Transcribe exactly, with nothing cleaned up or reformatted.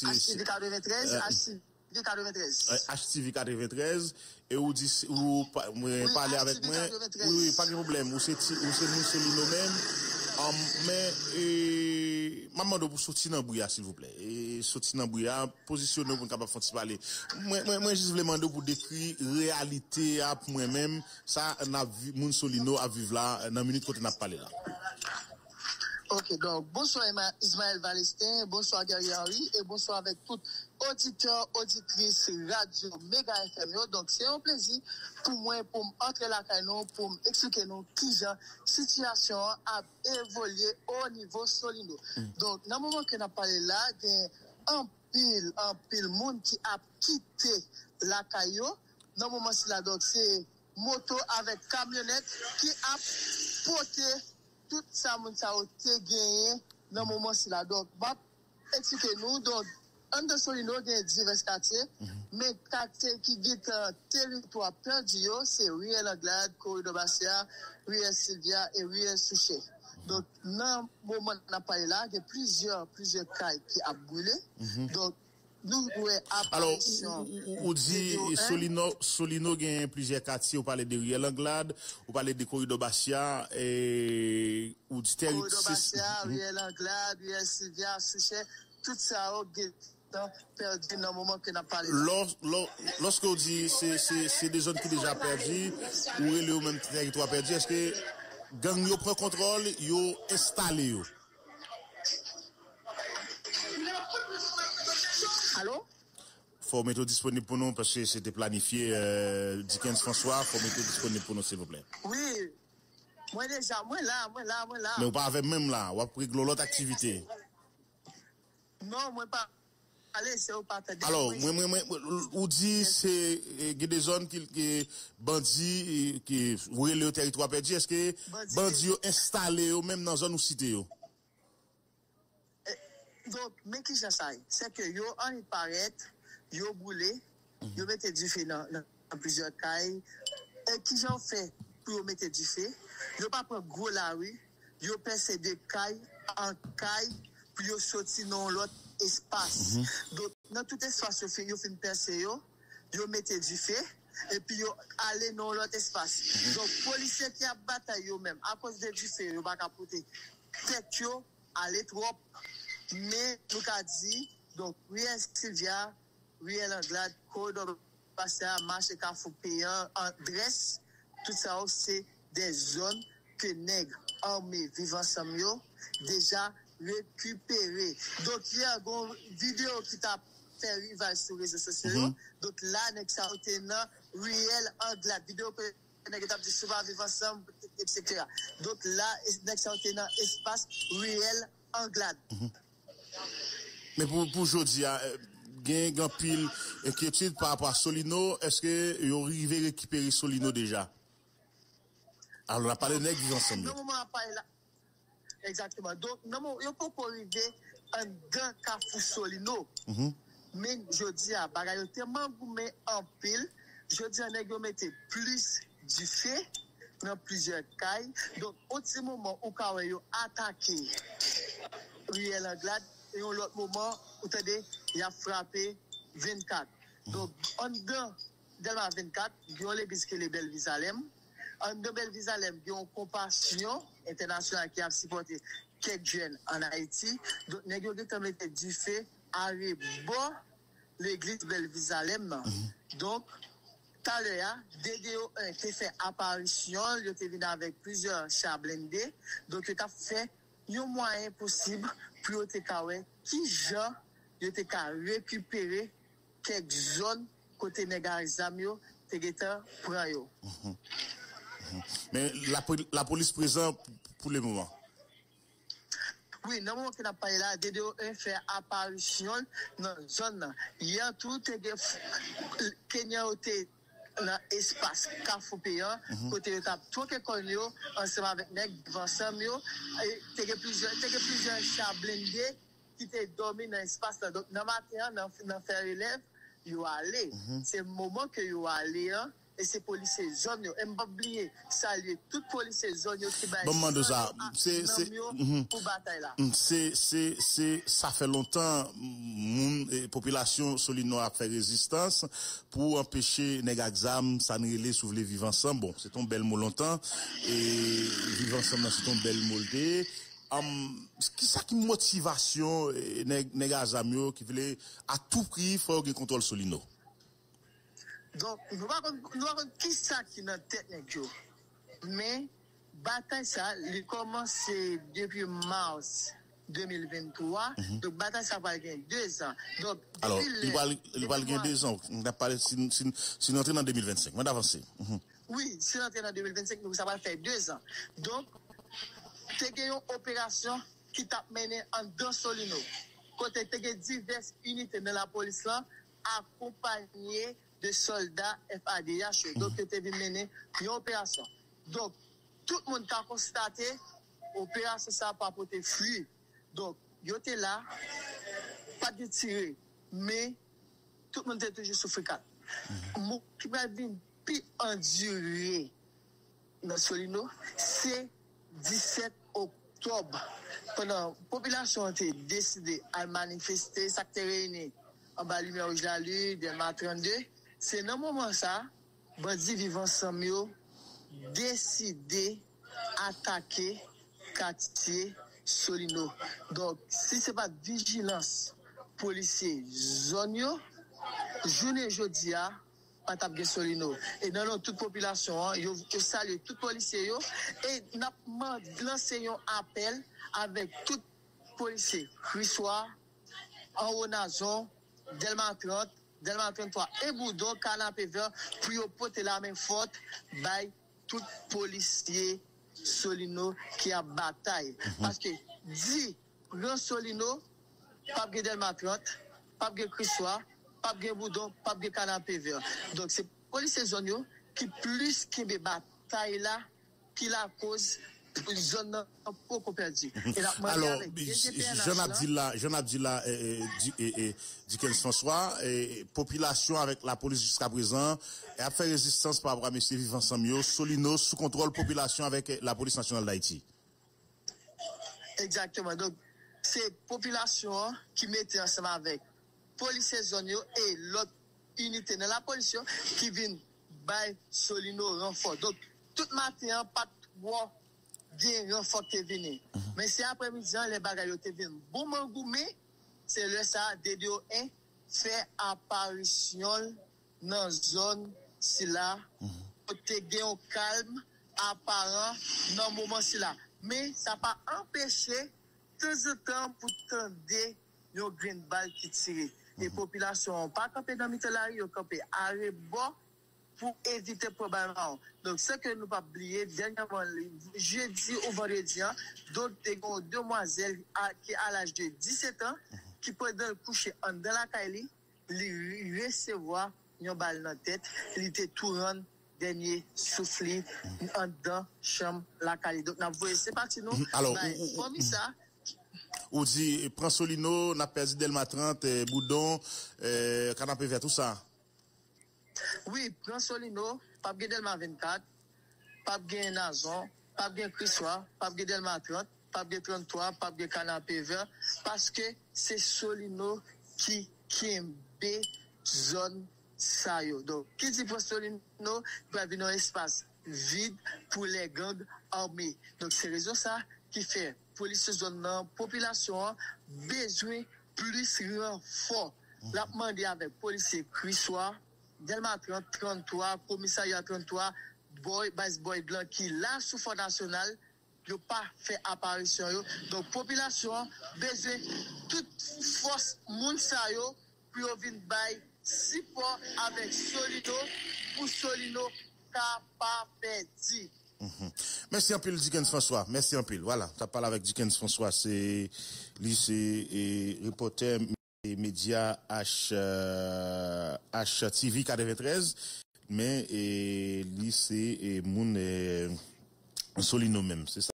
H T V katreventrèz, H T V katreventrèz. H T V katreventrèz, e ou di, ou pa- mwen pale avèk mwen. Wi, wi, pa gen pwoblèm. Ou se ti, ou se moun Solino menm. Um, men, e, m ap mande w pou soti nan bri a, silvouplè. E, soti nan bri a, pozisyone w pou n kapab fè yon ti pale. Mwen, mwen, mwen jis vle mande w pou dekri reyalite a pou mwen menm, sa n ap vi- moun Solino ap viv la, nan minit kote n ap pale la. Ok, donk, bonswa Ismaël Valestin, bonswa Guerrier Henry, e bonswa avèk tout oditè, oditris Radyo Mega F M yo. Donk, se yon plezi pou mwen, pou m antre lakay nou, pou m eksplike nou kijan sitiyasyon an ap evolye o nivo Solino. Donk, nan moman ke n ap pale la, gen anpil, anpil moun ki ap kite lakay yo. Nan moman sila, donk, se moto avèk kamyonèt ki ap pote tout sa moun sa yo te genyen nan moman sila. Donk, m ap eksplike nou, donk, anndan Solino gen divès katye, men katye ki gentan teritwa pèdi yo, se Riyèl Anglad, Koridò Basya, Riyèl Silvya e Riyèl Souchè. Donk, nan moman n ap pale la, gen plizyè, plizyè kay ki ap brile. Donk, nou wè aparisyon. Alò, ou, ou, ou, ou di Solino, Solino gen plizyè katye, ou pale de Riyèl Anglad, ou pale de Koridò Basya, e, ou di tèri- Koridò Basya, Riyèl Anglad, Riyèl Silvya, Souchè, tout sa yo gentan pèdi nan moman ke n ap pale la. Lò, lò, lòske w di se, se, se de zòn ki deja pèdi, ou rele yo menm tèritwa pèdi, èske gang yo pran kontwòl, yo enstale yo? Alo? Fò w mete w disponib pou nou, paske se te planifye, euh, Dickens François, fò w mete w disponib pou nou, silvouplè. Wi. Mwen deja, mwen la, mwen la, mwen la. Men ou pa avè m menm la, w ap regle yon lòt aktivite. Non, mwen pa ale, se ou pa tande. Alò, mwen, mwen, mwen, ou di se, eh, gen de zòn ki, ki bandi, eh, ki ou rele yo tèritwa pèdi, èske bandi yo enstale yo menm nan zòn ou site yo? Eh, donk, men kijan sa ye. Se ke yo annik parèt, yo boule, yo mete dife nan, nan, nan plizyè kay. E kijan yo fè pou yo mete dife? Yo pa pran gwo lari, yo pèse de kay an kay pou yo soti nan yon lòt espas. Donk, nan tout espas yo fin, yo fin pèse yo, yo mete dife, epi yo ale nan yon lòt espas. Donk, polisye ki ap batay yo menm, akoz de dife, yo pa ka pote tèt yo ale twòp. Men, nou ka di, donk, Riyèl Silvya, Riyèl Anglad, Koridò Basya, mache Kafou Peyan, Andrès, tout sa yo se de zòn ke nèg ame Viv Ansanm yo deja rekipere. Donk, yè, gon videyo ki t ap fè rivaj sou rezo sosyo yo. Donk, la, nèg sa yo te nan Riyèl Anglad. Videyo ke nèg yo t ap di si w pa viv ansanm, etsetera. Donk la, e, nèg sa yo te nan espas Riyèl Anglad. Men pou, pou jodi a, eh, gen, gen anpil enkyetid pa rapò a Solino. Èske yo rive rekipere Solino deja? Alò, n ap pale nèg Viv Ansanm yo. Nan moman ap pale la, Egzakteman. Donk, nan mo, yo poko rive anndan Kafou Solino. Men jodi a, bagay yo tèlman goumen anpil, jodi a, nèg yo mete plis dife nan plizyè kay. Donk, yon ti moman, ou ka wè yo atake Riyèl Anglad, e yon lòt moman, ou tande, y ap frape vennkat. Donk, anndan Dèlma vennkat, gen yon legliz ki rele Bèl Vizalèm. Anndan Bèl Vizalèm, gen yon konpasyon entènasyonal ki ap sipòte kèk jèn ann Ayiti. Donk, nèg yo gentan mete dife arebò legliz Bèl Vizalèm nan. Donk, talè a, D D O en te fè aparisyon l, yo te vin avèk plizyè cha blende. Donk, yo t ap fè yon mwayen posib pou yo te ka wè kijan yo te ka rekipere kèk zòn kote nèg ak zam yo te gentan pran yo. Men lapo-, lapolis prezan pou le moman. Wi, nan moman ke n ap pale la, D D O en fè aparisyon l nan zòn nan. Yè tou, te gen f-, Kenyan yo te nan espas Kafou Peyan, kote yo t ap twoke kòn yo ansanm avèk nèg Viv Ansanm yo. E te gen plizyè, te gen plizyè cha blende ki te dòmi nan espas la. Donk, nan maten an, nan, nan fè relèv, yo ale. Se moman ke yo ale an, e se polisye zòn yo. E m p ap bliye salye tout polisye zòn yo ki bay san yo ak nanm yo pou batay la. Se, se, se, sa fè lontan, moun, e, popilasyon Solino ap fè rezistans pou anpeche nèg ak zam, sa n rele, si w vle, viv ansanm. Bon, se t on bèl mo lontan, e viv ansanm nan, se t on bèl mo l te ye. Am, kisa ki motivasyon, e, nèg, nèg a zam yo ki vle a tou pri fò yo gen kontwòl Solino? Donk, nou pa konn, nou pa konn kisa ki nan tèt nèg yo. Men, batay sa, li kòmanse depi mas de mil venntwa. Donk, batay sa pral gen de zan. Donk, alò, depi li lè, pral, li pral gen de zan. N ap pale si, si, si n antre nan de mil vennsenk. Mwen avanse. Wi, si n antre nan de mil vennsenk, nou sa pral fè de zan. Donk, te gen yon operasyon ki t ap mennen anndan Solino, kote te gen divès inite nan lapolis lan akonpanye de sòlda F A D H yo. Donk, yo te vin mennen yon operasyon. Donk, tout moun ka konstate operasyon sa a pa pote fwi. Donk, yo te la, pa t gen tire, men tout moun te toujou sou frikat. Moun ki pral vin pi andire nan Solino, se disèt oktòb, pandan popilasyon an te deside al manifeste, sa k te reyini anba limyè wouj lalin, Dèlma trannde, se nan moman sa, bandi Viv Ansanm yo deside atake katye Solino. Donk, si se pa t vijilans polisye zòn yo, jounen jodi a, pa t ap gen Solino. E nan non tout popilasyon an, yo, yo salye tout polisye yo. E n ap man-, lanse yon apèl avèk tout polisye Kriswa, Anwo Nazon, Dèlma trant, Dèlma tranntwa e Boudon, Kanapevè, pou yo pote lamen fòt bay tout polisye Solino ki ap batay. Paske di pran Solino, p ap gen Dèlma trant, p ap gen Kriswa, p ap gen Boudon, p ap gen Kanapevè. Donk, se polisye zòn yo ki plis kenbe batay la, ki lakoz zòn nan poko pèdi. E n ap mande avèk D G P N H lan. Jan n ap di la, jan n ap di la, e, e, di, e, e, Dickens François, e, e, popilasyon avèk lapolis jiskaprezan, e ap fè rezistans pa rapò a mesye Viv Ansanm yo, Solino, sou kontwòl popilasyon avèk, e, lapolis nasyonal d Ayiti. Egzakteman. Donk, se popilasyon an ki mete ansanm avèk polisye zòn yo e lòt inite nan lapolis yo ki vin bay Solino ranfò. Donk, tout maten an, pa t twò gen ranfò ki te vini. Men se aprèmidi an, lè bagay yo te vin bon mangoumen, se lè sa a, D D O en fè aparisyon l nan zòn sila, kote gen yon kalm aparan nan moman sila. Men, sa pa anpeche, tanzantan, pou tande yon grenn bal ki tire. E popilasyon an pa kanpe nan mitan lari, yo kanpe arebò pou evite pran bal mawon. Donk, san ke nou pa bliye, dènyèman, jedi ou vandredi an, donk, te gen yon demwazèl a, ki a laj de disèt an, ki pandan l kouche anndan lakay li, li resevwa yon bal nan tèt, li te tou rann dènye souf li anndan chanm lakay li. Donk, n ap voye senpati nou bay fanmi sa. Ou di, pran Solino, n ap pèdi Dèlma trant, eh, Boudon, eh, Kanapevè, tou sa. Wi, pran Solino, p ap gen Dèlma vennkat, p ap gen Nazon, p ap gen Kriswa, p ap gen Dèlma trant, p ap gen tranntwa, p ap gen Kanapevè, paske se Solino ki kenbe zòn sa yo. Donk, ki di pran Solino, li pral vin yon espas vid pou lè gang ame. Donk, se rezon sa ki fè polis sou zòn nan, popilasyon an bezwen plis ranfò. L ap mande avèk polisye Kriswa, Dèlma trant, tranntwa, komisarya tranntwa, Boy, baz Boy Blan ki la sou Fò Nasyonal, yo pa fè aparisyon yo. Donk, popilasyon an bezwen tout fòs moun sa yo pou yo vin bay sipò avèk Solino, pou Solino ka pa pèdi. Mhm. Mèsi anpil, Dickens François. Mèsi anpil. Vwala, t ap pale avèk Dickens François. Se, li se, e, repòtè e medya H, eh, H T V katreventrèz, men, e, li se, e, moun, e, Solino menm, se sa.